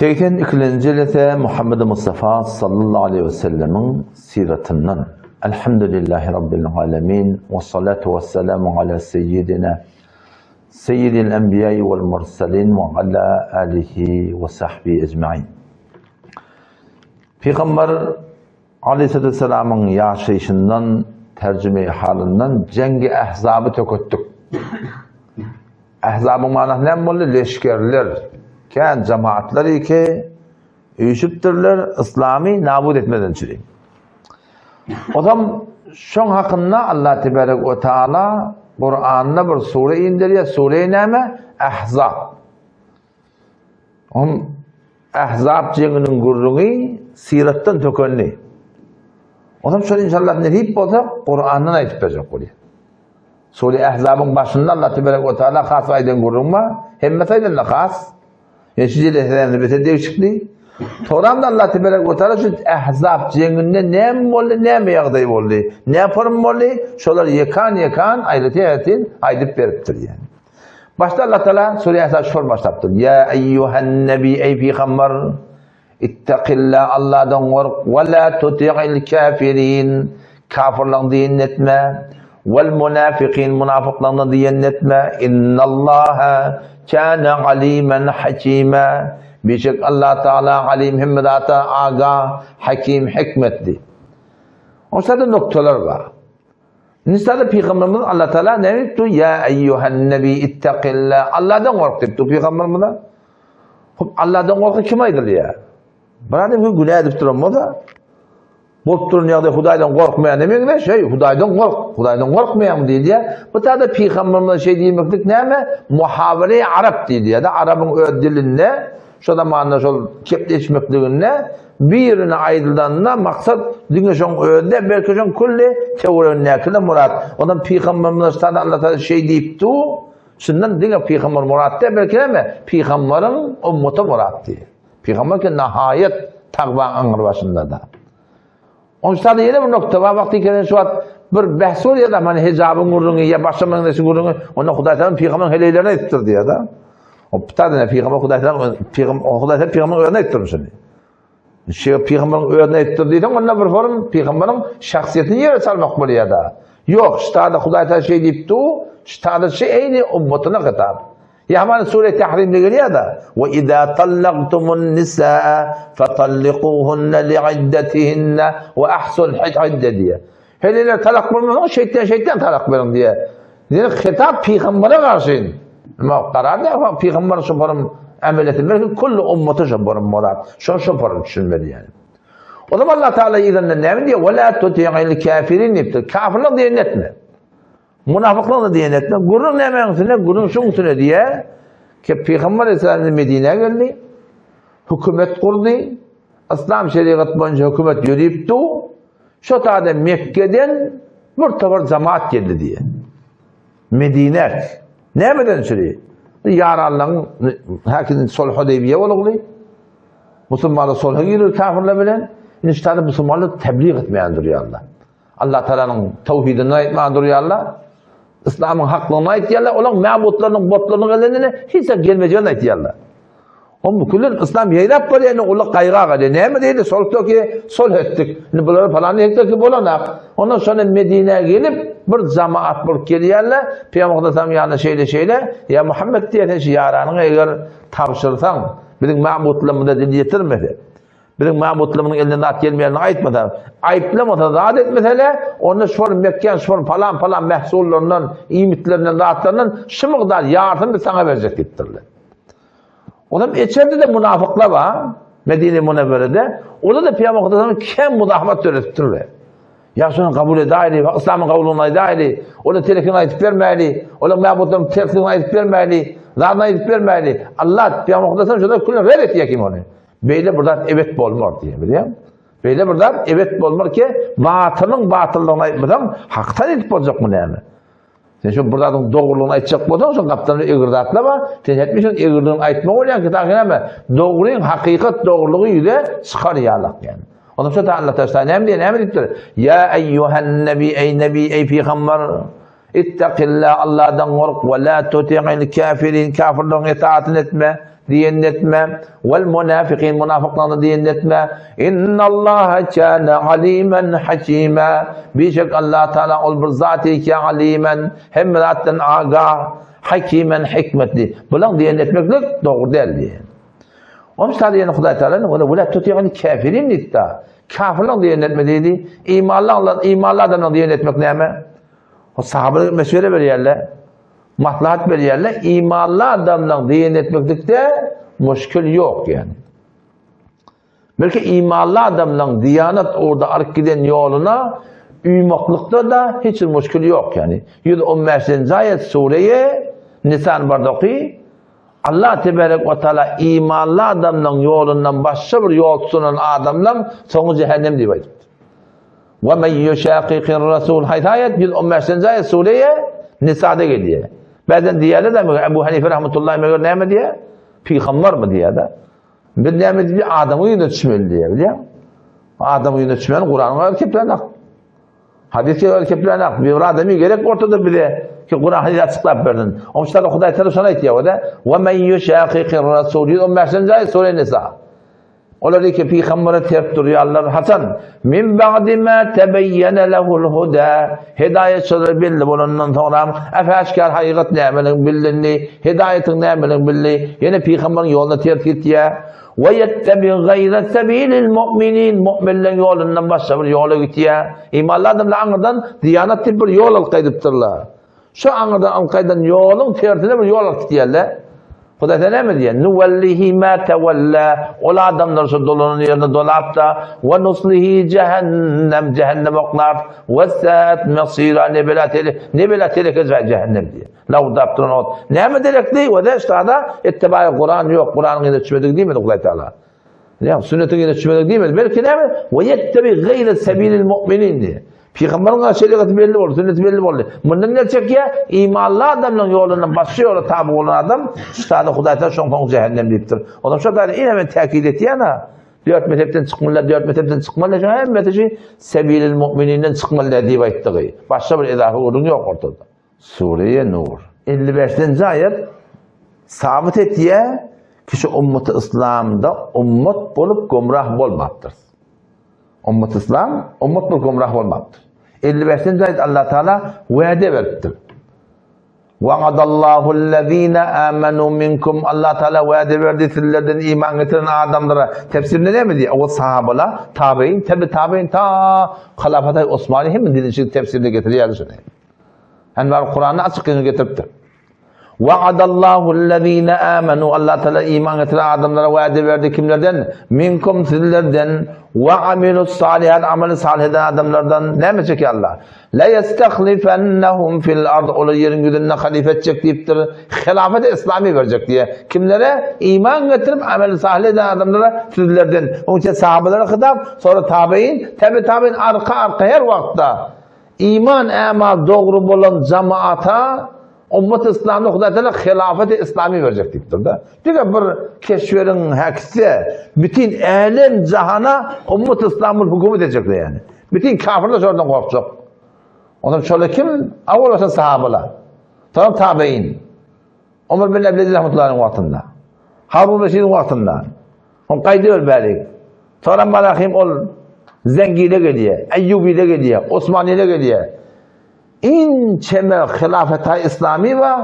82-nji jelese Muhammedi Mustafa sallallahu aleýhi we sellemiň syratyndan. Elhamdülillahi Rabbil alemin we salatu we selamu ala seýidina seýidil enbiýai wal mursalin we ala alihi we sahbihi ecmain. Pygamber Aleýhissalamyň ýaşaýşyndan, terjime-i halyndan Jengi Ähzaby töketdik. Ähzabyň manasy näme boldy? Leşgerler, kän jemaatlar iki üýşüpdirler, yslamy nabut etmeden üçin. Ozam şoň hakynda Allah tebarek we taala Kuranda bir sure indirýär. Sure näme? Ähzab. Om Ähzap jeňiniň gürrüňi syratdan tökendi. Onam şol inşallah nesip bolsa Kurandan aýdyp berjek bolýar. Sure Ähzabyň başynda Allah tebarek we taala has aýdan gürrüň bar. Hemmesi aýdanda has. Ýa şu jeleseden bete degişikli. Soramda Allah tebarek we taala şu Ähzap jeňinde näme boldy, näme ýagdaý boldy, näme form boldy, şolar ýekan-ýekan aýratyn-aýratyn aýdyp beripdir ýani. Başda Allah Teala Sure Ähzap şol başlapdyr. Ýa eýýuhen nebi eý pygamber ittaqilla Allahdan gork we la tuti'il kafirin kafirlaryň diýenini etme wal munafikin munafyklaryň diýenini etme innallaha kana alimen hakima Bişek Allah Teala alim hemme zata aga hakim hikmetli. Oşada noktalar bar. Nisada Pygamberimiz Allah Teala ne diýipdi? Ya eyyuhen nebi ittaqilla. Allahdan gork diýipdi Pygamberimize. Hop Allahdan gorky kim aýdylýar? Bir adam ki günä edip duran bolsa, bolup duran ýagdaý Hudaýdan gorkmaýan demek ne? Şey, Hudaýdan gork, Hudaýdan gorkmaýan diýilýär. Bu taýda Pygamberimize şey diýmeklik näme? Muhawere arap diýilýär. Arabyň öz dilinde Şo zamanda şol kepleşmekliginde birine aýdylanda maksat diňe şoň özüne, belki şoň külli töweregindäkine murat. Ondan pygamberimiz sana Allah Taala şeý diýipdi, şundan diňe pygamber murat däl, belki näme? Pygamberiň ummaty murat diýip. Pygamber ki nahaýat tagwa aňry başynda-da. Onsa da ýene bir nokta bar, wagty gelen şu wagt bir bähs bolýar da, mana hijabyň gürrüňi ýa başga meňzeş gürrüňi, onda Hudaý Taala pygamberiň heleýlerine aýdypdyr diýýär da. O pitadan pygamber Hudaý Taala pygamber Hudaý Taala pygamberiň özüne aýdypdyr şuny. Şu pygamberiň özüne aýdypdyr diýseň, onda bir forum pygamberiň şahsyýetini ýere salmak bolýar da. Ýok, ştada Hudaý Taala şeý diýipdi, ştada şeý eýni ummatyna hitap. Ýa sure Tahrimde gelýär-de, Ve izâ tallaktumun nisâ fetallikuhunne li'iddetihinne ve ahsul idde diýýär. Heleler talak bolmasaň, şeýtden şeýtden talak beriň diýýär. Diýmek, hitap pygambere garşy. Nima karar däl, pygamber şu forum amel etmeli, kullu ummaty şu forum murat. Şo şu forum düşünmeli ýani. O zaman Allah Teala ýylandan näme diýýär? Ve la tuti'il kafirin diýipdir. Kafirler diýen etme. Munafyklygyny diýen etme. Gürrüň nämäň üstüne? Gürrüň şuň üstüne diýýär ki, Pygamber Aleyhisselam Medinä geldi. Hökümet gurdy. Yslam şerigat boýunça hökümet ýörüpdi. Şo taýda Mekgeden bir topar jemaat geldi diýýär. Medinä. Nämeden ötri? Ýaranlaryň häkimi Sulh Hudeýbiýe bolugly. Musulmanlar sulha girer kafirler bilen. Indi şu taýda musulmanlar tebliğ etmeýän durýarlar. Allah Taalanyň tawhidini aýtman durýarlar. Yslamyň haklygyny aýtýarlar. Olaň mäbutlarynyň, botlarynyň ellerine hiç zat gelmejegini aýtýarlar. O küllen yslam ýaýrap barýar, indi olar gaýga galýar. Näme diýdi? Solhda ki solh etdik. Indi bulara falan diýdik ki bolanak. Ondan sonra Medinä gelip bir jamaat bolup gelýärler. Pygamber sallam ýanyna şeýle şeýle, ýa Muhammed diýýär, sen şu ýaranyňy eger tabşyrsaň, biziň mäbutlarymyza dil ýetirmese, Biziň Mahmutlymyň elinden zat gelmeýänini aýtmasa, aýyplamasa, zat etmese-le, onda şol Mekgäň şol palan-palan mähsullaryndan, iýmitlerinden, zatlaryndan şu mukdar ýarsyny biz saňa berjek diýipdirler. Onam içerde-de munafyklar bar, Medine Münewwerede. Olar da Pygamber Hudaýdan kem muzahamat döredipdirler. Ýa şony kabul edäýli, yslamyň kabulyny aýdaýly, ola telekini aýdyp bermäýli, ola mäbutlaryň tersligini aýdyp bermäýli, zadyny aýdyp bermäýli. Allah Pygamber Hudaýdan şoda küllen red etýär kim ony. Beýle bir zat ebet bolmaz diýýär, bilýäňmi? Beýle bir zat ebet bolmaz ki, batylyň batyllygyny aýtmasaň, hakdan edip boljakmy näme? Sen şu bir zadyň dogrulygyny aýtjak bolsaň, şoň gapdalynda egri zatlar bar. Sen hetmişiň egriligini aýtmak bolýan ki, dagy näme? Dogryň hakykat dogrulygy ýüze çykar ýalak ýani. Ondan şo Allah Taala näme diýýär, näme diýipdir? Ýa eýýuhan nebi, eý nebi, eý pygamber. Ittaqilla Allahdan gork we la tuti'il kafirin kafirleriň itaatyny etme, diýenini etme. Wal munafikin munafyklaryň diýenini etme. Innallaha kana alimen hakima. Bişek Allah Taala ol bir zat ki alimen hemme zatdan agah, hakimen hikmetli. Bulaň diýenini etmeklik dogry däl diýen. Onuň üçin ýene Hudaý Taala we la tuti'il kafirin diýdi. Kafirleriň diýenini etme diýdi. Imanly imanly adamlaryň diýenini etmek näme? O sahabalar meşwere berýärler, maslahat berýärler, imanly adamlaryň diýenini etmeklikde muşkil ýok ýani. Belki imanly adamlaryň diýanat ugurda alyp giden ýoluna uýmaklykda da hiç bir muşkil ýok ýani. 115-nji aýat sureýe Nisan bardaky Allah teberek we taala imanly adamlaryň ýolundan başga bir ýol tutunan adamlaryň soňy cehennem diýip aýdypdyr. Ve men yuşaqiqir rasul haýsy aýat 115-nji aýat sureýe Nisada gelýär. Bäzen diýýärler de Ebu Hanife rahmetullahi meger näme diýýär? Pygambermi diýýär-de. Biz näme diýýär? Adamyň ýüzüne düşmeli diýýär, bilýär. Adamyň ýüzüne düşmeli Kuranyň aýaty keplenak. Hadys aýaty keplenak. Bir adamy gerek ortada bize ki Kur'an hadys açyklap bersin. Onuň üçin Hudaý Taala şony aýtýar-da. Ve men yuşaqiqir rasul 115-nji aýat sure Nisa. Olar iki pygambere terk durýarlar. Haçan? Min ba'di ma tebeyyene lehul huda. Hidaýet şolara belli bolandan soňra äşgär hakykat nämeniň bilindi, hidaýetiň nämeniň bildi. Ýene pygamberiň ýoluna terk gitýär. We yettebi gaýra sebilil mu'minin. Mu'minleň ýolundan başga bir ýola gitýär. Imanly adamlar aňyrdan diýanat diýip bir ýol alyp gaýdypdyrlar. Şu aňyrdan alyp gaýdan ýoluň tersine bir ýol alyp gitýärler. Hudaý sen näme diýýär? Nuwallihi ma tawalla. Ol adamlar şu dolanan ýerine dolap-da, we nuslihi jehennem, cehennem oklar. We saat masira ne bela tele, ne bela teleke cehennem diýýär. Lawdap duran ot. Näme derekli? We de ştada ittibaý Kur'an ýok, Kur'anyň ýerine düşmedik diýmedi Hudaý Taala. Ýa sünnetiň ýerine düşmedik diýmedi. Belki näme? We yettebi gaýra sebilil mu'minin diýýär. Pygamberiň şerigaty belli boldy, sünneti belli boldy. Mundan ne çekýär? Imanly adamlaryň ýolundan başga ýola taby bolan adam, şada Hudaý Taala şoň soň cehennem diýipdir. Ondan şo da ine men täkid etýän ha. Dört mezhepden çykmalylar, dört mezhepden çykmalylar, şu hemmesi şu sebilil mu'mininden çykmalylar diýip aýtdygy. Başga bir edafa gürrüň ýok ortada. Sure-i Nur. 55-nji aýat sabyt etýär, kişi ummaty yslamda ummat bolup gümrah bolmapdyr. Ummat yslam, ummat bolup gümrah bolmapdyr. 55-nji aýat Allah Taala wade beripdir. Wa'adallahu allazina amanu minkum Allah Taala wade berdi sizlerden iman getiren adamlara. Tefsirinde näme diýýär? O sahabalar, tabein, tabi tabein ta Halafat Osmani hem dini tefsirde getirýär şuny. Envar Kur'an'da açyk ýene getiripdir. Wa'adallahu allazina amanu Allah Teala iman getiren adamlara wade berdi kimlerden? Minkum sizlerden we amilus salihat ameli salih eden adamlardan näme çekýär Allah? La yestahlifennahum fil ard olar ýeriň ýüzünde halife etjek diýipdir. Hilafet islami berjek diýe. Kimlere? Iman getirip ameli salih eden adamlara sizlerden. Onuň üçin sahabalara hitap, sonra tabein, tabi tabein arka arka her wagtda Iman ämal dogry bolan jamaata ummat islamda Hudaý Teala hilafeti islami berjek diýipdir-de. Diňe bir keşweriň häkisi, bütin älem jahana ummat islamyň hükümet etjek ýani. Bütin kafirler şondan gorkjak. Ondan şola kim? Awal başda sahabalar. Soň tabein. Omar bin Abdülaziz rahmetullahi wagtynda. Harun Reşidiň wagtynda. On gaýdyber bärik. Soňra Malahim ol Zengile gelýär, Eýýubile gelýär, Osmanile gelýär. Inçeme hilafetay islami bar.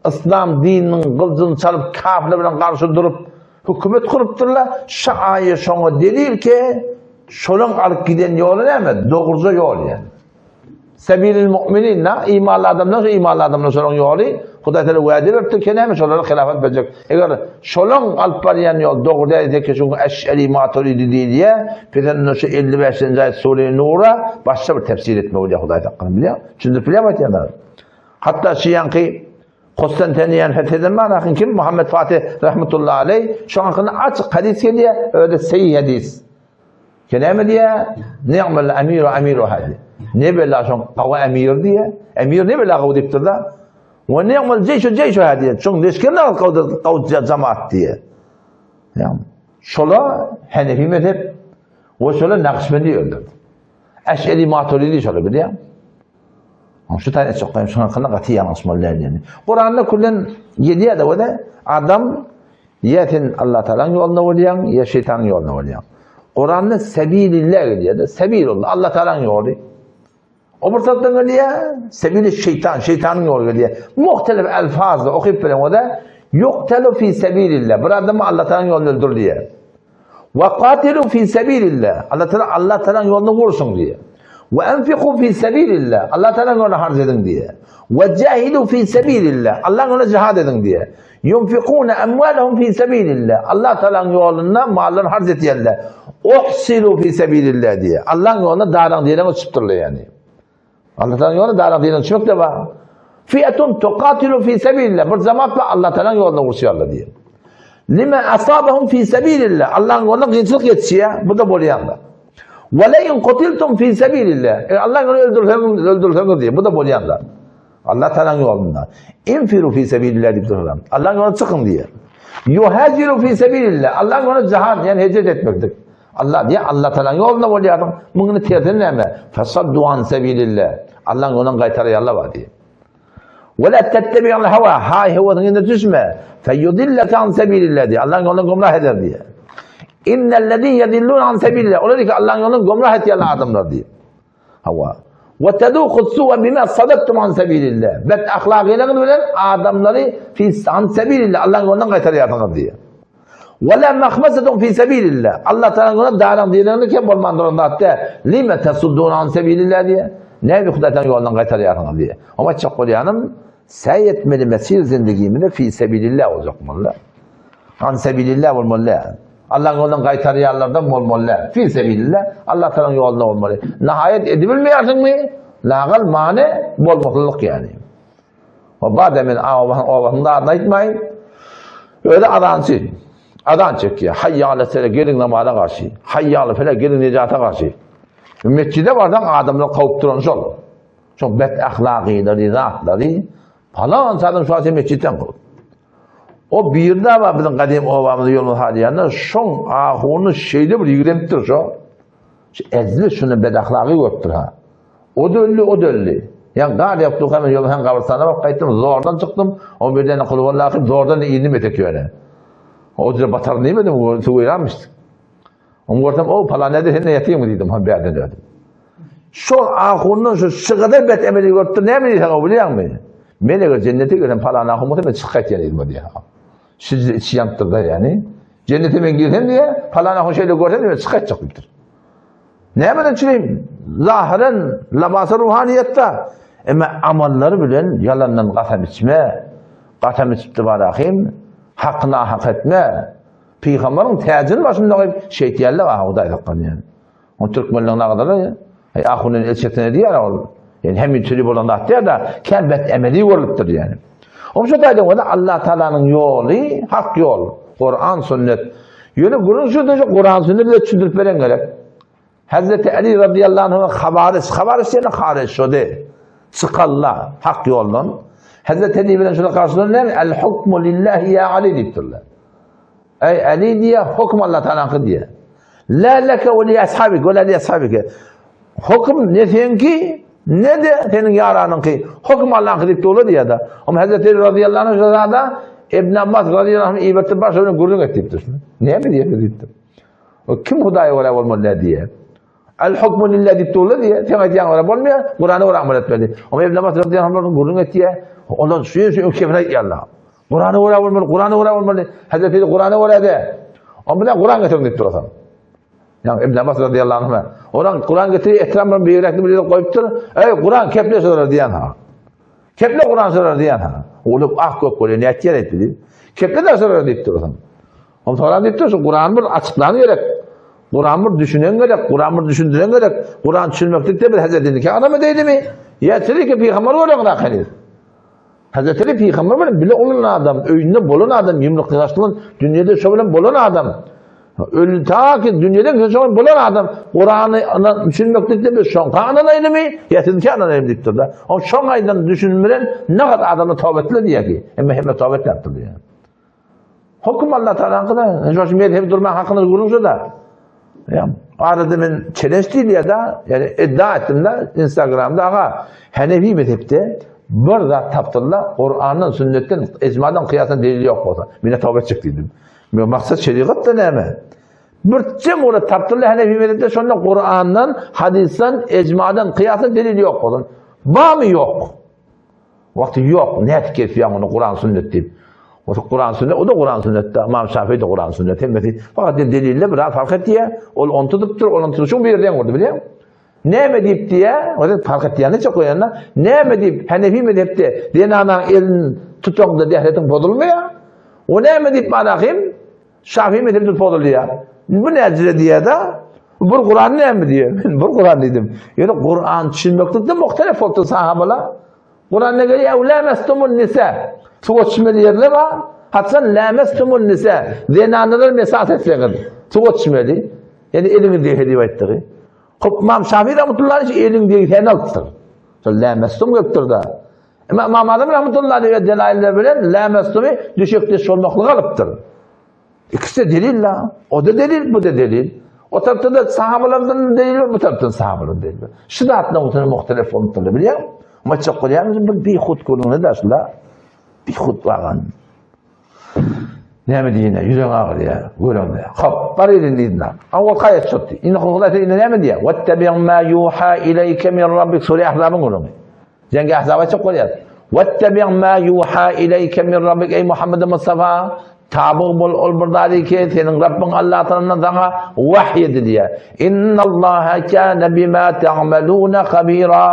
Islam dininiň gylyjyny çalyp kafirler bilen garşy durup hökümet gurupdyrlar. Şu aýa şoňa delil ki, şolaň alyp giden ýoly näme? Dogruja ýol ýani. Sebilil mu'minin na imanly adamlar şu imanly adamlar şolaň ýoly Hudaý Teala wade beripdir ki näme şolara hilafet berjek. Eger şolaň alyp barýan ýol dogry däl ise ki şu Eş'eri Maturidi diýilýär. Bizden şu 55-nji aýat Sure Nura başga bir tefsir etmek bolýar Hudaý hakyny bilýär. Düşündirip bilýärmi aýtýanlar? Hatda şu ýanky Konstantiniýany fetheden bar kim Muhammed Fatih rahmetullahi aleyh şoň hakyny açyk hadys gelýär, öde sahih hadys. Ki näme diýýär? Ni'mel emiru emiru hadi. Ne bela şoň gawy emir diýýär. Emir ne bela gawy diýipdir da. We ni'mel jeýşu jeýşu hadi. Şoň leşger ne gawy gawy jamaat diýýär. Ýa şola Hanefi mezhep we şola Nakşbendi öldürdi. Eş'eri Maturidi şola bilýär. Şu taýda etjek goýum, şuň hakynda gaty ýalňyşmaly däl diýen. Kuranda küllen gelýär-de o-da, adam ýa sen Allah Taalanyň ýolunda bolýaň, ýa şeýtanyň ýolunda bolýaň. Kuranda sebilillah gelýär-de, sebilullah, Allah Taalanyň ýoly. O bir tarapdan gelýär, sebili şeýtan, şeýtanyň ýoly gelýär. Muhtelif elfazda okyp bilen o-da, yuqtalu fi sebilillah. Bir adamy Allah Taalanyň ýolunda öldür diýýär. Ve katilu fi sebilillah. Allah Teala Allah Teala'nın yolunu vursun diye. Ve enfiku fi sebilillah. Allah Teala'nın yolunu harc edin diye. Ve cahidu fi sebilillah. Allah'ın yolunu cihad edin diye. Yunfikune emvalehum fi sebilillah. Allah Teala'nın yolunda mallarını harc etýärler. Uhsilu fi sebilillah diye. Allah'ın yolunda daran diýene uçupdyrlar yani. Allah Teala'nın yolunda daran diýene uçmak da bar. Fi'atun tuqatilu fi sebilillah. Bir cemaat var Allah Teala'nın yolunda uruşýarlar diye. Lima asabahum fi sebilillah. Allah'ın yolunda kynçylyk ýetişýär. Bu da bolýanlar. Ve la in qutiltum fi sebilillah. E, Allah'ın yolunda öldürseňiz, öldürseňiz diye. Bu da bolýanlar. Allah Teala'nın yolunda. Infiru fi sebilillah diýip durlar. Allah'ın yoluna çykyň diýär. Yuhaciru fi sebilillah. Allah'ın yoluna jihad yani hicret etmekdir. Allah diýär, Allah Teala'nın yolunda bolýarsyň. Muňa tersine näme? Fasaddu an sebilillah. Allah'ın yolundan gaýtarýarlar bar diýär. Ve la tettebi'l hava. Hay hewasyň ýerine düşme. Feyudillaka an sebilillah diýär. Allah'ın yolundan gümrah eder diýär. İnnellezî yedillûn an sebilillah. Olar ki Allah'ın yolundan gümrah etýärler adamlar diýär. Hawa. Ve tedûku su'a bima sadattum an sebilillah. Bet ahlagyňyz bilen adamlary fi an sebilillah Allah'ın yolundan gaýtarýarsyňyz diýär. Ve la mahmesetun fi sebilillah. Allah Teala yoluna daran diýenini kem bolman duran zat däl. Lime tasuddun an sebilillah diýär. Näme Hudaýdan yolundan gaýtarýarsyňyz diýär. Oňa aýtjak bolýanym, säý etmeli mesir zindigimizde fi sebilillah boljak bolmaly. An sebilillah bolmaly däl. Allah'ın yolundan gaýtarýanlardan bolmaly däl. Fi sebilillah Allah Teala'nın ýolunda bolmaly. Nihaýat edibilmeýärsiňmi? Lagal many bolmaklyk ýani. O bada men obasyň obasynyň adyny aýtmaýyn. Özi azançy. Azan çekýär. Hayya ala sele geliň namaza garşy. Hayya ala fele geliň nejata garşy. Mescide barsaň adamlar kowup duran şol. Şol bet ahlakylary, zatlary palan adam şu sen mescitden kowup. O bir daha bar bizim gadym obamyzda ýolumyz halýanda şoň ahuny şeýle bir ýigrenipdir şo. Şu ezli şunu bedahlagy görüpdir ha. O da öldi, o da öldi. Ýa gar ýapdy, hemen ýolum hem gabrystana baryp gaýtdym, zordan çykdym. O birden kulwallahy zordan indim etek ýöne. O jere batar diýmedim, o suw ýaramyşdy. Onu görsem, o palan näde sen ýatýaňmy diýdim, ha bärden ödüm. Şol ahundan şu şygyda bet emeli görüpdir, näme diýseň o bilýäňmi? Men eger jennete girsem palan ahun bolsa men çykyp gaýtýan diýdim diýýär. Şu içi ýanypdyr da ýani. Jennete men girsem diýýär, palan ahun şeýle görsem men çykyp gaýtjak diýipdir. Nämeden çürim? Zahyren labasy ruhaniýetde, emma amallary bilen ýalandan gasam içme, gasam içipdi barahym, hakyny hak etme, Pygambaryň täjini başynda goýup şeýtýärler aha Hudaý saklasyn ýani. O türkmenleň nagdary aý ahundan el çeksene diýýär ol. Ýani hemin türi bolan zat diýýär da kän bet emeli görlüpdir ýani. Oň şu taýdan bolsa Allah Taalanyň ýoly hak ýol. Kur'an sünnet. Ýöne gürrüň şu şu Kur'an sünnet bilen düşündirip beren gerek. Hazreti Ali radıyallahu anh'a habaris, habaris ýene haris şody. Çykalla hak ýoldan. Hazreti Ali bilen şuna garşylan El hukmu lillahi ya Ali diýipdirler. Eý Ali diýe, hukm Allah Taalanyňky diýe. La leke we li ashabik we la li ashabike. Hukm ne seňki, ne de seniň ýaranyňky. Hukm Allah'yňky diýip dola diýe-de. Om Hazreti Ali radıyallahu anh şazada Ibn Abbas radıyallahu anh ibertip başa bilen gürrüň et diýipdir. Näme diýip diýipdir. O kim Hudaýa görä bolmaly näme diýe. El hukmu lillah diýip dola diýe. Sen aýdýan görä bolmaýar. Kur'ana görä amal etmeli. Om Ibn Abbas radıyallahu anh gürrüň et diýe. Ondan şu şu kefir aýdýarlar. Kur'ana görä bolmaly, Kur'ana görä bolmaly. Hazreti Ali Kur'ana görä de. On bilen Kur'an getirin diýip durasan. Ýa Ibn Abbas radıyallahu anh. Oran Kur'an getir, etram bilen beýrekli bir ýere goýupdyr. Ey Kur'an keple sorar diýen ha. Keple Kur'an sorar diýen ha. Olup ah kök bolýar, nätýär etdi diýip. Keple de sorar diýip durasan. On soran diýip dur, şu Kur'an bir açyklan gerek. Kur'an bir düşünen gerek, Kur'an bir düşündiren gerek. Kur'an düşünmeklikde bir Hazreti ki adamy diýdimi? Ýa ki peygamber bolan ahir. Hazreti Ali peygamber bilen bile olan adam, öýünde bolan adam, ýumruk ýaşlan, dünýede şo bilen bolan adam. Öl ta ki dünýeden şo bilen bolan adam Kur'any düşünmeklikde bir şoň analaýlymy, ýa sizinki analaýlymy diýipdir da. O şoň aýdan düşünmelen ne kadar adamlar tövbe etdiler diýýär ki, emma hemme tövbe etmändir diýýär. Hukm Allah Taala'nın da, şu mezhep durma hakkında gürrüň şu da. Arada men challenge diýilýär-de, ýani iddia etdim-de Instagramda aga, Hanefi mezhepde bir zat tapdyrlar, Kurandan, sünnetden, icmadan, kıyasdan delil ýok bolsa, mene tövbe etjek diýdim. Men maksat şerigat-da näme? Bir jem ola tapdyrlar Hanefi mezhepde şonda Kurandan, hadysdan, icmadan, kıyasdan delil ýok bolsun. Barmy ýok? Wagty ýok, nädip kesýäň ony Kuran sünnet diýip. O Kuran sünnet, o da Kuran sünnetde, Imam Şafii de Kuran sünnet hemmesi. Fakat deliller biraz fark etýär. Ol onu tutupdyr, ol onu tutup, bir ýerden gördi bilýäň. Näme diýip diýä, o da fark etýände çok goýanda, näme diýip Hanefi mezhepde zenanaň elini tutaňda dähretiň bozulmaýar. O näme diýip manahim Şafii mezhepde bozulýar. Bu näjire diýä-da? Bir Kuran näme diýýär? Men bir Kuran diýdim. Ýöne Kuran düşünmekde muhtelif bolupdyr sahabalar. Kuranda gelýär, "Lämestumun nisa." Suwa çümeli ýerler bar. Haçan lämestumun nisa, zenanalar mesas etseňiz, suwa çümeli. Ýani eliňiz degse diýip aýtdygy. Hop, Imam Şafii rahmetullahi aleyh eliň degse alypdyr. Şol lämestum gelipdir-da. Emma Imam Azam rahmetullahi aleyh delailler bilen lämestumy düşekdeş bolmaklygy alypdyr. İkisi de delil la. O da delil, bu da delil. O tarapda da sahabalardan delil var, bu tarapdan sahabalardan delil var. Şu da atla muhtelif muhtelif olupdyr, bilýär. Maçak bolýar, bir bihut görüňe da şula. Bihut bagan. Näme diýene, ýüregiň agyrýar, göreňde. Hop, bar elin diýdin. Awal kaýat çotdy. Indi Hudaý indi näme diýýär? Wattabi' ma yuha ileýke min rabbik sure Ahzabyň gürrüňi. Jeňge Ahzaba çyk bolýar. Wattabi' ma yuha ileýke min rabbik eý Muhammed Mustafa tabyg bol ol bir zady ki seniň Rabbiň Allah tarapyndan saňa wahy edilýär. Innallaha kana bima ta'maluna khabira.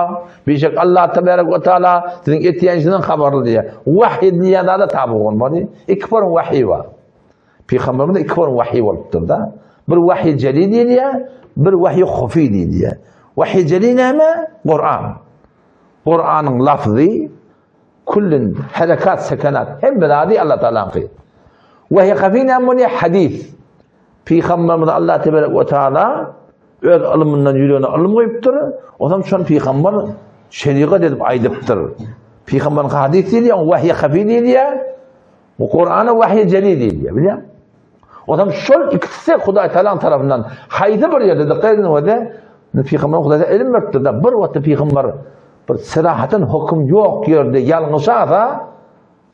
Bişek Allah tebarek we taala siziň etýän işiňizden habarly diýýär. Wahy edilýän zada tabyg bolmaly. Iki form wahy bar. Pygamberimize iki form wahy bolupdyr-da. Bir wahy jeli diýilýär, bir wahy hufi diýilýär. Wahy jeli näme? Kur'an. Kur'anyň lafzy Küllün herekat sekenat hemme zady Allah Taalanyňky. Wahy hafi näme bolýar? Hadis. Pygamberimiz Allah tebarek we taala öz ylmyndan ýüregine ylym goýupdyr. Ondan şon pygamber şerigat edip aýdypdyr. Pygamberiň hadis diýilýär, wahy hafi diýilýär. Bu Kur'ana wahy jeli diýilýär, bilýär? Ondan şol ikisi Hudaý Taalanyň tarapyndan haýsy bir ýerde dikkat edin we pygamber Hudaý ilim beripdir da bir wagtda pygamber Bir serahatyn höküm ýok ýerde ýalňyşarsa,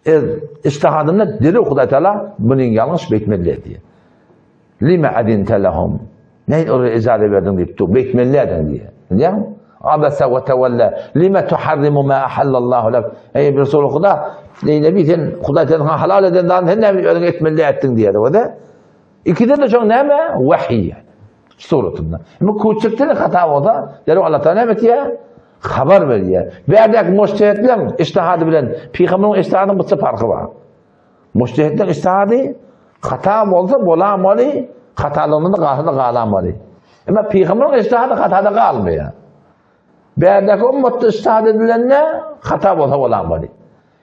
ez ijtihadynda derrew Hudaý Teala muny ýalňyş beýtmeli diýýär. Lima adinte lehum? Näin olara ijaza berdiň diýip dur, beýtmeli ediň diýýär. Bilýäňmi? Abasa we tawalla. Lima tuharrimu ma ahallallahu lak? Eý Resul Huda, eý Nebi sen Hudaý sen halal eden zadyny sen näme özüň etmeli etdiň diýýär. O-da Ikide de şoň näme? Wahiý. Suratynda. Emma küçükden hata bolsa, derrew Allah Taala näme etýär? Habar berýär. Bärdäki mujtehidleň ijtihady bilen pygamberiň ijtihadynyň bir parky bar. Mujtehidleň ijtihady hata bolsa bolamaly, hatalygynda galsa galamaly. Emma pygamberiň ijtihady hatada galmaýar. Bärdäki ummatda ijtihad edilende hata bolsa bolamaly.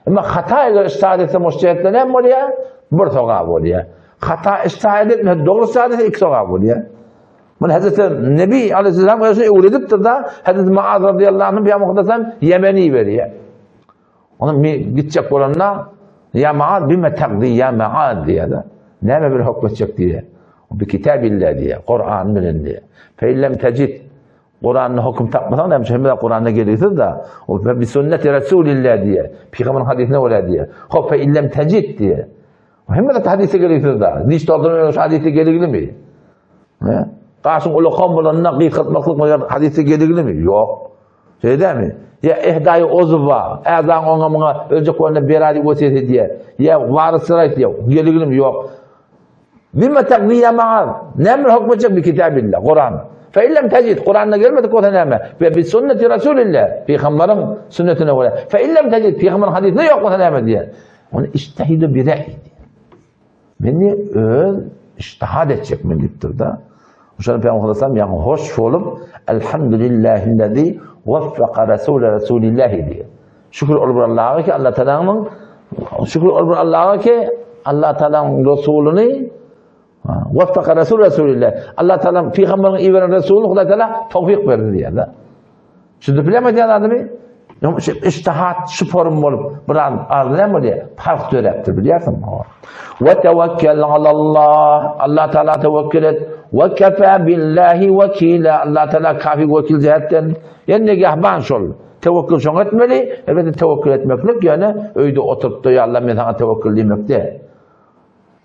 Emma hata eger ijtihad etse mujtehidler näme bolýar? Bir sogap bolýar. Hata ijtihad etmese, dogry ijtihad etse iki sogap bolýar. Muny Hazreti Nebi aleyhisselam özüne öwredipdir da, Hazreti Muaz radıyallahu anh Peygamber Muhammed Yemeni berýär. Onu gitjek bolanda ya Muaz bime taqdi ya Muaz diýär. Näme bir hukm etjek diýär. Bi kitabillah diýär, Kur'an bilen diýär. Fe illem tecid Kuranda höküm tapmasaň näme üçin hemme Kuranda gereksiz da. O bi sünneti Resulillah diýe. Pygamberiň hadysine görä diýe. Hop fe illem tecid diýe. Hemme zat hadise gereksiz da. Diş doldurmaýan şu hadise gereklimi? He? Gaşyň ulakan bolanda gysgaltmaklyk bolýar hadise gereklimi? Ýok. Şeýle mi? Ya ihdaýy ozwa, äzaň oňa muňa öljek bolanda beradi wesýet edýär. Ya waryslar aýtýar, gereklimi? Ýok. Bima taqdi ya Maaz? Näme hukm etjek bi kitabillah, Kur'an. Fe illem tecid, Kur'anda gelmedik bolsa näme? Ve bi sünneti Resulillah, Peygamberin sünnetine göre. Fe illem tecid, Peygamberin hadisinde yok bolsa näme diýer? Onu iştahidu bi re'yi diýer. Men diýer, öz iştihad etjek men diýipdir da. Şonda Peygamber sallallahu aleyhi ve hoş bolup, Elhamdülillahillezî veffaka Resûle Resûlillâhi diýer. Şükür ol bir Allaha ki Allah Taalanyň şükür ol bir Allaha ki Allah Taalanyň Resulyny Waffaka Resul Resulillah. Allah Taala pygamberiň iberen Resulyny Hudaý Taala towfik berdi diýýär. Düşünip bilemedýän adamy? Ijtihat şu forum bolup biraz az näme bolýar? Parh döräpdir bilýärsiňmi? We tewekkel alallah. Allah Taala tewekkül et. We kefa billahi wekila. Allah Taala kafi wekil jähetden. Ýene negahban şol. Tewekkül şoňa etmeli. Elbetde tewekkül etmeklik ýöne öýde oturyp da ýa Allah men saňa tewekkül diýmek däl.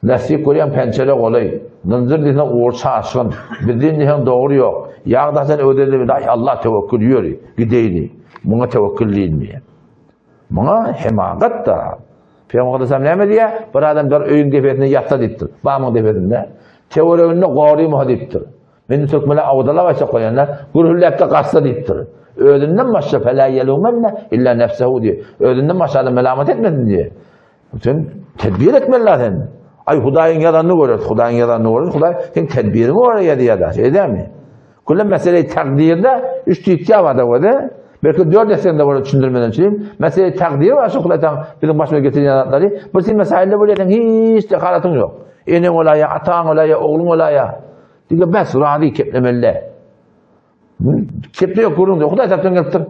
Lastik görýäň pençere golaý. Zynjyr diýseň ugur çaşgyn. Bizin diýseň dogry ýok. Ýag daşan öwdede bir aý Allah tewekkül ýöri. Gideýli. Muňa tewekkül diýilmeýär. Muňa hemagat da. Pygamber aleyhisselam näme diýýär? Bir adam bir öýüň depesinde ýatsa diýipdir. Bamyň depesinde. Töwereginde goryma diýipdir. Meni türkmenler awdalap aýtjak bolýanlar, gürhülläp-de gaçsa diýipdir. Özünden başga felâ yelûmenne illâ nefsehu diýip. Özünden başga adam melamat etmesin diýip. Sen tedbir etmeli sen. Ay Hudaýyň ýazanyny görer, Hudaýyň ýazanyny görer, Hudaý sen tedbiriňi görer ýa da, şeýdemi? Külle mesele takdirde üç tüýtgä bar da göze. Belki dört etseň de bolar düşündirmeden üçin. Mesele takdir bar şu Hudaý taň biziň başymyza getirýän zatlary. Bir sen mesailde bolýarsyň hiç de halatyň ýok. Eneň olaýa, ataň olaýa, ogluň olaýa. Diňe bes razy keplemeli. Kepde ýok gürrüň ýok. Hudaý tarapdan gelipdir.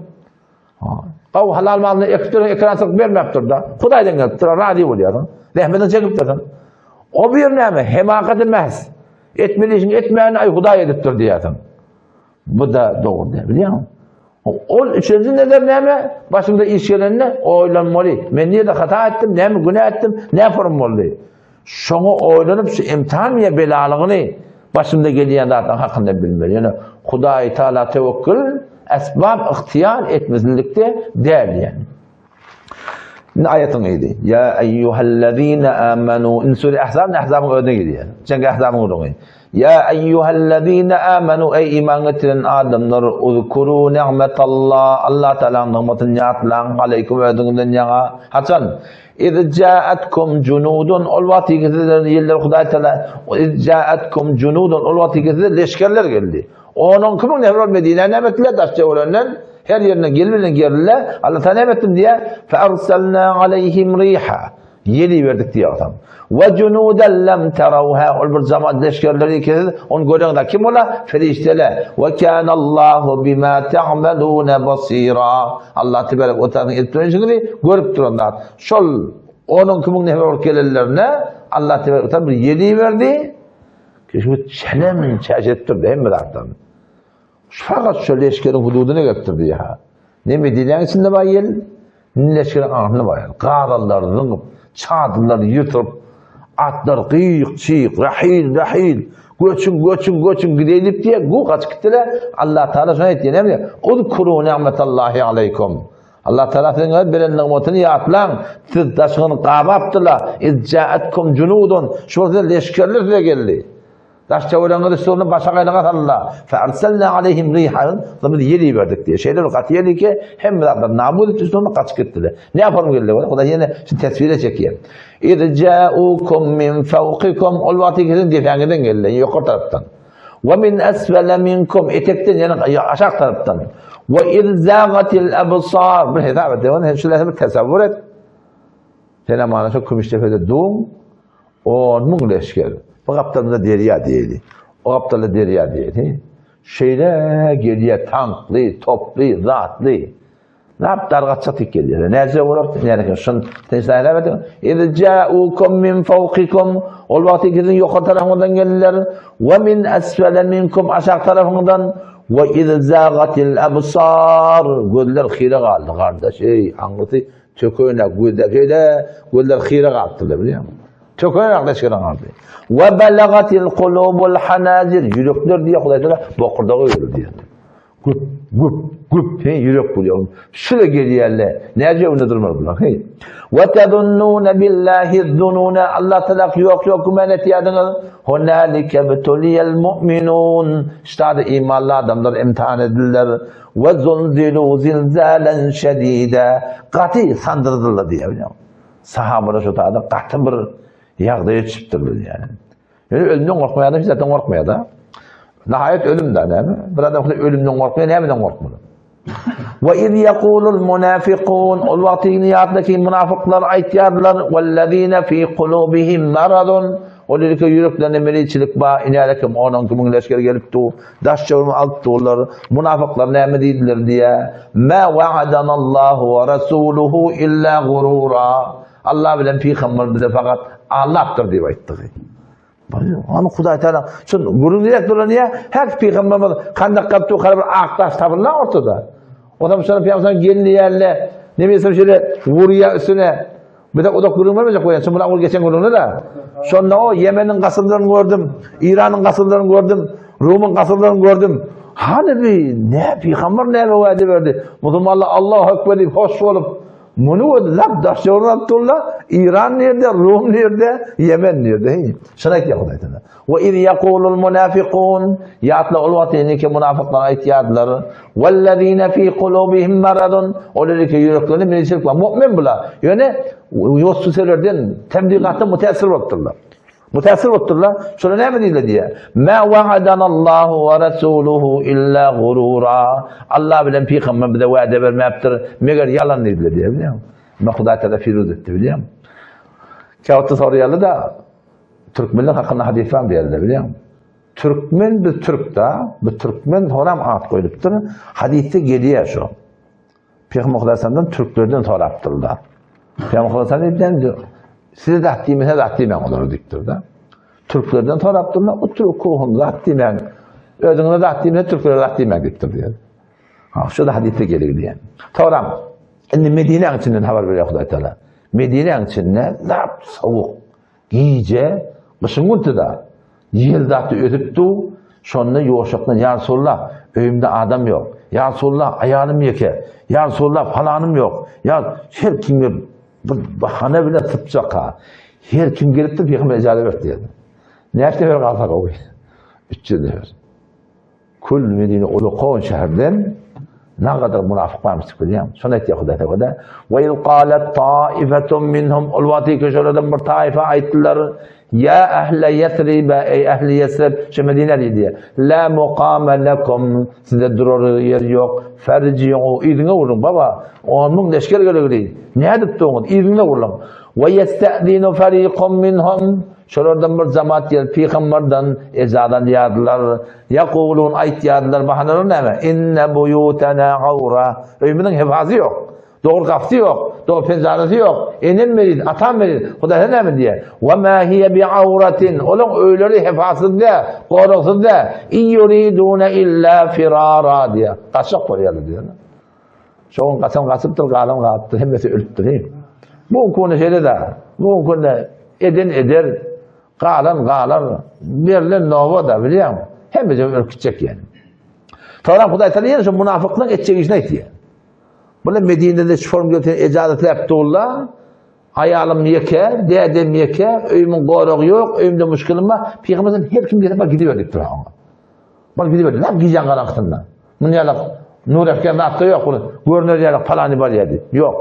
Gaw halal malyny ekip duran ekrançylyk bermäpdir da. Hudaýdan gelipdir, razy bolýarsyň. Zähmetini çekipdirsiň. O bir näme? Hemakat emes. Etmeli işiňi etmäni aý Hudaý edipdir diýýärsiň. Bu da dogry däl, bilýäňmi? Ol üçünji nezer näme? Başymda iş gelende oýlanmaly. Men nirede hata etdim, näme günä etdim, näme form boldy? Şoňa oýlanyp şu imtihan ýa belalygyny başymda gelýän zatlaryň hakynda bilmeli. Ýöne Hudaý Taala tewekkül esbab ygtyýar etmezlikde däl ýani. Indi aýatyň ýedi. Ýa eýýuhellezine amanu in sure Ahzab Ahzabyň özüne girýär. Çünki Ahzabyň gürrüňi. Ýa eýýuhellezine amanu eý iman getiren adamlar uzkuru ni'metallah Allah Taalanyň nygmatyny ýatlaň aleýkum özüňizden ýaňa. Haçan? Iz ja'atkum junudun ol wagt sizler ýyllar Hudaý Taala iz ja'atkum junudun ol wagt size leşgerler geldi. Onuň kimiň nefer ol Medinä näme etdiler daş töwereginden her ýerinden gelip bilen geldiler. Allah Taala näme etdim diýär? Fa arsalna aleyhim riha. Ýel iberdik diýýär. Wa junudan lam tarawha ol bir jamat leşgerleri ki siz ony göreňde kim ola? Ferişteler. Wa kana Allahu bima ta'maluna basira. Allah tebarek we taala edip duran işiňizi görüp duran zat. Şol onuň kimiň nefer bolup gelenlerine Allah tebarek we taala bir ýel iberdi. Şu çelem çäş etdirdi hemme zatdan. Fakat şu leşgeriň hududyna gelipdir diýýär. Ne Medinäň içinde bar ýel, ne leşgeriň aňyrsynda bar ýel. Gazallary zyňyp, çadyrlary ýyrtyp, atlar gyýyk, çyk, rahil, rahil, göçüň, göçüň, göçüň gideýlik diýe, gu gaçyp gitdiler. Allah Taala şony aýtýar, näme diýýär? Uzkuru ni'metallahi aleýkum. Allah Taala siziň beren nygmatyny ýatlaň. Siz daşyňyzy gabapdylar. Iz ja'atkum junudun. Şu wagt leşgerler size geldi. Daş töweregiňizi üstüne başagaýlyga saldylar. Fe arsalna aleyhim rihan. Biz ýel iberdik diýýär. Şeýle bir gaty ýel ki, hemme zatlar nabut etdi, üstüne gaçyp gitdiler. Ne yapalım geldi? Hudaý ýene şu teswire çekýär. Iz ja'ukum min fawqikum. Ol wagt siziň depäňizden geldi, ýokary tarapdan. Ve min esfele minkum etekden ýani aşak tarapdan. Ve iz zagatil absar. Bir hesap et. Sen şular bir tasavvur et. Sen amana şu Kümüşdepede duň. 10 müň leşger. Bu gapdalynda derýa diýeli. O gapdalda derýa diýeli. Şeýle gelýär tankly, toply, zatly. Nap dargatjak diýip gelýär. Näce bolar? Näme şun sen saýlap edin. Iz ja'ukum min fawqikum. Ol wagty siziň ýokary tarapyňyzdan geldiler. Wa min asfala minkum aşak tarapyňyzdan. Wa iz zagatil absar. Gözler hyra galdy gardaş. Ey aňysy tökene gözler şeýle gözler hyra galypdyr bilýärmi? Tökene leşgeriň galdy. Wa balagatil kulubul hanazir. Ýürekler diýe Hudaý Taala bokurdaga geldi diýýär. Güp, güp, güp, hey, ýürek bolýar. Şile gelýärler. Näce öňde durmaz bular, hey. Ve tezunnune billahi zunune. Allah Teala ýok ýok güman etýärdiňiz. Hunalike btuliyel mu'minun. Ştada imanly adamlar imtihan edildiler. Ve zulzilu zilzalen şedide. Gaty sandyrdylar diýýär. Sahabalar şu taýda gaty bir ýagdaýa düşüpdirler ýani. Ýöne ölümden gorkmaýan adam hiç zatdan gorkmaýar da. Nihaýat ölüm da näme? Bir adam ölümden gorkmaýar, nämeden gorkmaly? Wa iz yaqulul munafiqun ol wagtyny ýatla ki munafyklar aýtýarlar wallazina fi kulubihim maradun. Ol ýerki ýüreklerinde meliçilik bar, inälekem onuň kimin leşger gelip dur, daş çöwrümi alyp durlar. Munafyklar näme diýdiler diýä, Mä wa'adanallahu we rasuluhu illa gurura. Allah bilen pygamber bize fakat aldapdyr diýip aýtdygy. Ony Hudaý Taala şun gürrüň diýip duran ýa, her pygamberimiz handak galyp dur, bir ak daş tapyldy ortada. Ondan sonra pygamber gelin diýerle, ne bilsem şeýle vurýar üstüne. Bir de uzak gürrüň bermejek bolýan, çünki bular ol geçen gürrüňler da. Şonda o Ýemeniň gasyrlaryny gördüm, Iranyň gasyrlaryny gördüm, Rumyň gasyrlaryny gördüm. Hany bir ne pygamber näme wada berdi? Musulmanlar Allahu ekber diýip hoş bolup, muny gördü, lap daş ýorlap durlar. Iran nirde, Rum nirde, Ýemen nirde? Hey, şuny aýtýar Hudaý Taala. Ve iz yaqulul munafiqun ýatla ol wagt ýene munafyklar aýtýardylar. Wellezine fi kulubihim maradun olar ki ýüreklerinde münşirk bar. Mu'min bular. Ýöne waswaselerden, tebligatdan müteessir bolupdyrlar. Müteessir bolupdyrlar. Şolar näme diýdiler diýýär. Ma wa'adanallahu we rasuluhu illa gurura. Allah bilen pygamber bize wada bermäpdir, meger ýalan diýdiler diýýär. Bilýärmi? Hudaý Taala firuz etdi, bilýärmi? Käwagtda soraýarlar da Türkmenler hakynda hadys bar diýerler bilýäňmi? Türkmen biz türk da, bu türkmen soram at goýlupdyr. Hadysda gelýär şu. Pygamber Hudaýdan türklerden sorapdyr da. Pygamber Hudaýdan diýipdir, size zat diýmese zat diýmäň olara diýipdir da. Türklerden sorapdyrlar, utrukuhum zat diýmäň. Özüňize zat diýmese türklere zat diýmäň diýipdir diýär. Ha, şu da hadysda gelýär diýen. Soram, indi Medinäň içinden habar berýär Hudaý Taala. Medinäň içinde zat sowuk. Gije, gyşyň günti-da, ýel zatdy ösüp dur, şonda ýoşakdan, Ýa Resulallah, öýümde adam ýok, Ýa Resulallah, aýalym ýeke, Ýa Resulallah, palanym ýok, ýa her kimge bir bahana bilen sypjak-ha. Her kim gelipdir, pygamber ejaza berdi diýýär. Näçe nefer galsa gowy? 300 nefer. Kül Medine ulakan şäherden nagadar munafyk barmyş diýip bilýän. Şony aýtýar Hudaý Tagala. Ve iz qalat taifetun minhum ol wagty köşelerden bir taifa aýtdylar. Ya ehle Yesrib ey ehli Yesrib şu Medine diýdi. La muqame lekum size durar ýer ýok. Ferji'u yzyňa uruň baba. 10 müň leşger gelegli. Nädip durňuz? Yzyňa uruň. Ve yesta'zinu fariqun minhum Şolardan bir jemaat gelip pygamberden ejaza alýardylar. Ýakulun aýtýardylar, bahanalary näme? Inne buýutena awra. Öýümiziň hefazy ýok. Dogry gapysy ýok. Dogry penjaresi ýok. Enem meriz, atam meriz. Hudaý sen näme diýýär? Wa ma hiýe bi awratin. Olaň öýleri hefasyz däl, goragsyz däl. In ýuriduna illa firara diýýär. Gaçjak bolýarlar diýýär. Şoň gaçan gaçypdyr, galan galypdyr, hemmesi ölüpdir. Bu konu şeýle de, bu konu eden eder, galan galar, berlen nowa da bilýäň, hemmesi ölüp gitjek ýani. Soňra Hudaý Taala ýene şu munafyklaryň etjek işini aýtýar. Bular Medinede şu form gelse ejazat durlar. Aýalym ýeke, dädem ýeke, öýümiň goragy ýok, öýümde muşkilim bar. Pygamberden her kim gelip bar gidiber diýip durar oňa. Bar gidiber, näme gijäň garaňkysynda. Muny ýaly nur äkgen zatda ýok, bunu görner ýaly palany bar ýa diýip. Ýok.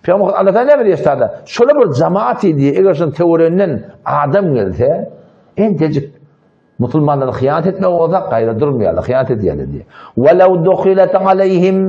Pygamber Allah Taala näme diýýär sada? Şola bir jamaat diýdi, eger şonuň töwereginden adam gelse, entejik Musulmanlara hyýanat etmek bolsa gaýra durmaýarlar, hyýanat edýärler diýýär. Walaw duhilat aleýhim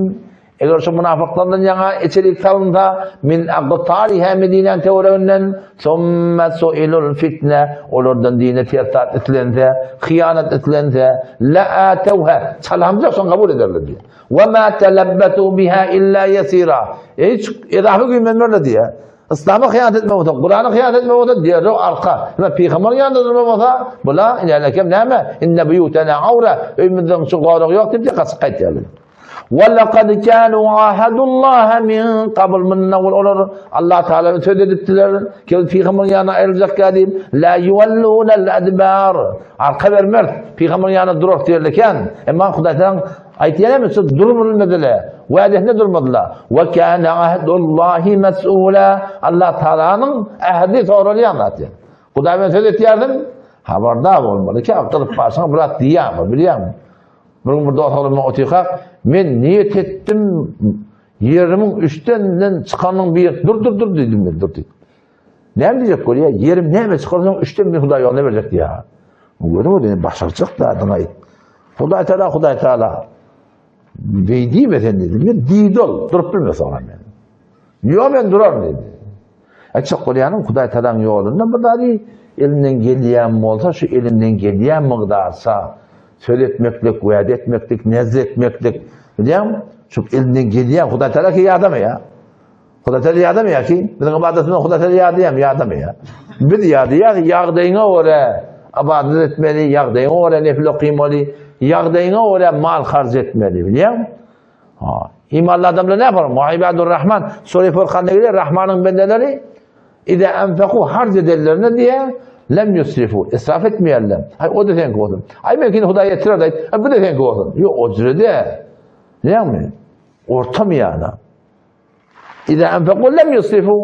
Eger şu munafyklardan ýaňa içerik salynsa, min aqtariha Medinäň töwereginden, summa suilul fitne, olardan dine ters zat islense, hyýanat islense, la atawha, çalamjak şony kabul ederler diýýär. Wa ma talabbatu biha illa yasira. Hiç edafa güýmenmerler diýýär. Yslama hyýanat etmek bolsa, Kurana hyýanat etmek bolsa, derrew arka. Ýa pygamberyň ýanynda durmak bolsa, bula ýänekem näme? Inne buýutena awra, öýümizde şu gorag ýok diýip gaçyp gaýtýarlar. Wa laqad kanu ahadullaha min qabl munna olar Allah Taala söz edipdiler. Ki pygamberiň ýanyna aýryljak diýip, la yuwallunal adbar. Arka bermez. Pygamberiň ýanynda durar diýerler. Emma Hudaý Taala Aýtýan şu durmulmadylar. Wädesinde durmadylar. Wa kana ahdullahi mas'ula. Allah Taalanyň ähdi soralýan zat. Hudaý bilen söz etýärdiň, habardar bolmaly. Ki gyzyp barşyňa bir zat diýýärmi, bilýärmi? Bir gün bir dost oglan otyrkak, men niýet etdim, ýerimiň üçdenden çykanyň bir dur dur dur diýdim men dur diýdim. Näme diýjek bolýar? Ýerim näme çykarsaň üçden bir Hudaý ýoluna berjek diýýär. Görüň özi başarjak zadyňy aýt. Hudaý Taala, Hudaý Taala. Beý diýme sen diýdi. Men diýdi ol, durup bilmez soňra men. Ýok men duraryn diýdi. Aýtjak bolýanym Hudaý Taalaň ýolunda bir zady. Elinden gelýän bolsa, şu elinden gelýän mygdarça söz etmeklik, wada etmeklik, nezr etmeklik, bilýäňmi? Şu elinden gelýän Hudaý Taala ki ýadamaýar. Hudaý Taala ýadamaýar ki, biziň ybadatymyzdan Hudaý Taala ýadaýarmy? Ýadamaýar. Biz ýadaýarys, ýagdaýyňa görä ybadat etmeli, ýagdaýyňa görä nefil okymaly, ýagdaýyňa görä mal harç etmeli, bilýäňmi? Ha. Imanly adamlar ne yapar? Wa Rahman Sure Furkanda gelýär, Rahmanyň bendeleri Iza anfaku harç edenlerine diýýär, lem yusrifu, israf etmeýärler. Aý, o da seňki bolsun. Aý, meňkini Hudaý ýetirer aýt. Aý, bu da seňki bolsun. Ýok, o jüre däl. Näme? Orta miýana. Iza anfaku lem yusrifu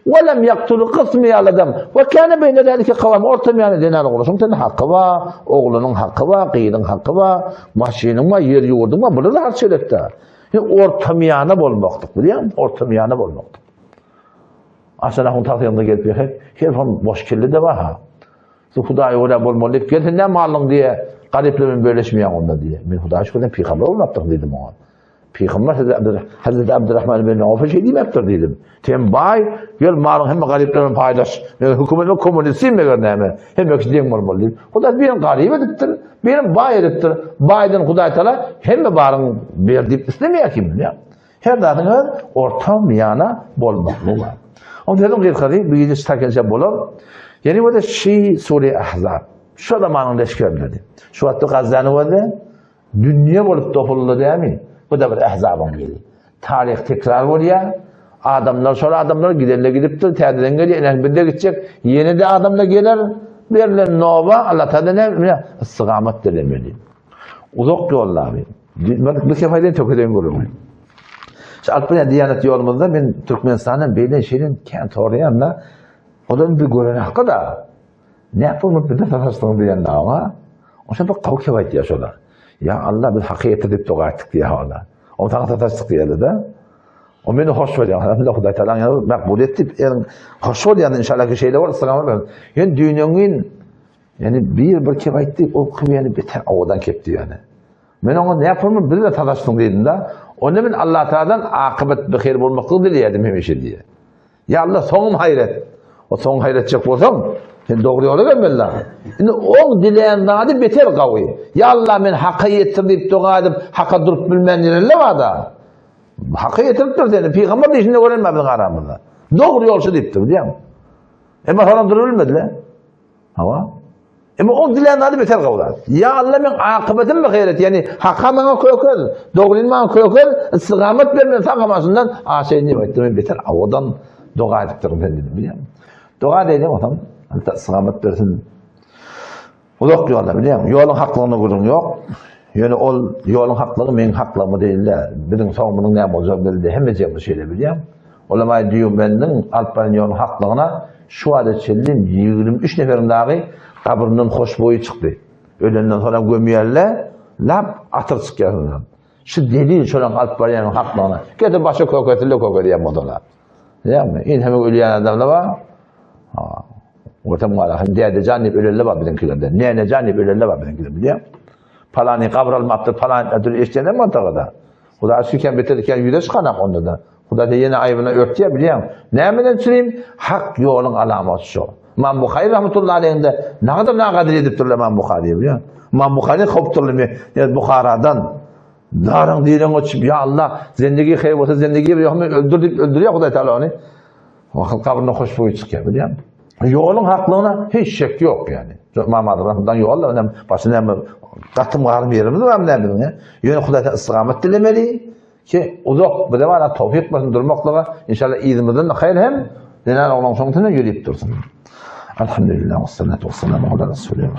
we lem ýaktulu gysmaýarlar adam. We kana beýne zalike kawam orta miýana zenan oglunyň sen haky bar, oglunyň haky bar, gyzyň haky bar, maşynyň bar, ýer ýurduň bar, bular harç gerekde. Orta miýana bolmaklyk, bilýäňmi? Orta miýana bolmaklyk. Aşan ahun tagtynda gelip ýeke, her hom boş kelle-de bar-ha. Su Hudaýa görä bolmaly diýip, gel sen näme aldyň diýe, garyplar bilen bölüşmeýäň onda diýe. Men Hudaýa şükür sen pygamber bolmapdyr diýdim oňa. Pygamber Hazreti Abdurrahman ibn Awfa şeý diýmepdir diýdim. Sen baý, gel malyň hemme garyplar bilen paýlaş. Men hökümetime kommunistim meger näme? Hemme kişi deň bolmaly diýip. Hudaý birini garyp edipdir, birini baý edipdir. Baýdan Hudaý Taala hemme baryň ber diýip islemeýär kim bilýär. Her zadyň öz orta miýana bolmaklygy bar. Oň sözüň gysgasy bu gije çykarkençe bolar. Ýene bolsa şi sure Ahzab. Şo zamanyň leşgerleri. Şu wagtda Gazzany gözle dünýe bolup topuldy dämi? Bu da bir Ahzabyň biri. Taryh tekrar bolýar. Adamlar şol adamlar gidenler gidipdir, täzeden gelýär, ine biz de gitjek. Ýene-de adamlar geler. Berlen noba Allah Taala näme? Istigamat dilemeli. Uzak ýollary. Bu seferden tökeden gürrüň. Şu alyp barýan Diýanet ýolumyzda men Türkmenistandan beýle şeýle kän soraýan da, olam bir gören hakda da. Ne bolmup bir sataşdyň diýen da oňa. Oşa bir gawy kep aýtýar şolar. Ya Allah biz haky ýetir diýip doga etdik diýýär olar. O saňa sataşdyk diýýärler da. O meni hoş bolýar. Alhamdulillah Hudaý Taala ýa makbul etdi. Eriň hoş bolýan inşallah ki şeýle bolsa saňa bersin. Ýöne düýneňin ýani bir bir kep aýtdy, o kim ýani beter owadan kepdi ýani. Men oňa ne yapalım biz de sataşdyň diýdim da. Onda men Allah Taala'dan akybat bir bolmaklygy dileýärdim hemişe diýe. Ya Allah soňum haýyr et. O soň haýyr etjek bolsaň, sen dogry ýola gelmeli. Indi oň dileýän zady beter gawy. Ya Allah men haka ýetir diýip doga edip, haka durup bilmän ýerler bar-da. Haka ýetiripdir seni. Pygamber diýşinde görenme biziň aramyzda. Dogry ýolçy diýipdir, bilýäňmi? Emma soňra durup bilmediler. Hawa. Emma ol dilän zady beter gawy zat. Ya Allah men akybetimi bir haýyr et, ýani haka maňa kökez, dogryny maňa kökez, istigamat ber men sag amaşyndan aşaýyn diýip aýtdy. Men beter awadan doga edipdirin sen dedim, bilýäňmi? Doga edeýin bolsam, Allah istigamat bersin. Uzak ýolda bilýäňmi? Ýoluň haklygyna gürrüň ýok. Ýöne ol ýoluň haklygy meň haklygym däl-de. Biziň soňumyzyň näme boljagy belli däl. Hemmejigimiz şeýle bilýäň. Ulama-i Dýubendiň alyp baran ýoluň haklygyna şu wagta çenli 23 neferiň dagy gabryndan hoşboýy çykdy. Ölenden soňam gömýärler, lap atyr çykýar şondan. Şu delil şolaň alyp barýan haklygyna. Getir başa kökesile köke diýen bolsalar. Bilýäňmi? Indi hem ölýän adamlar bar. Ha. Ortam gara, hem dädejan diýip ölenler bar biziňkilerde. Nänejan diýip ölenler bar biziňkilerde, bilýäňmi? Palany gabr almapdyr, palany adyr eşdenem bolsa-da. Hudaý şükür beter eken ýüze çykanak onda-da. Hudaý ýene aýbyny örtýär bilýäň. Nämeden çürim? Hak ýoluň alamaty şo. Imam Buhary rahmetullahi aleyhinde nagadyr nagadyr edipdirler Imam Buhary bilýäň. Imam Buhary hopdurly Buharadan daryň direň öçüp ýa Allah zendigi haýyr bolsa zendigi ýok men öldür diýip öldürýär Hudaý Taala ony. Wah gabryna hoşboý çykýar bilýäň. Ýoluň haklygyna hiç şek ýok ýani. Imam Azam rahmetdan ýol önem başy näme gatym garym ýerimiz bar näme biziň. Ýöne Hudaýdan istigamat dilemeli ki uzak bize bara towfik bersin durmaklyga inşallah yzymyzdan haýyr hem zenan oglan soňuna ýörüp dursun. Elhamdülillah ve salatu ve selamu ala Resulillah.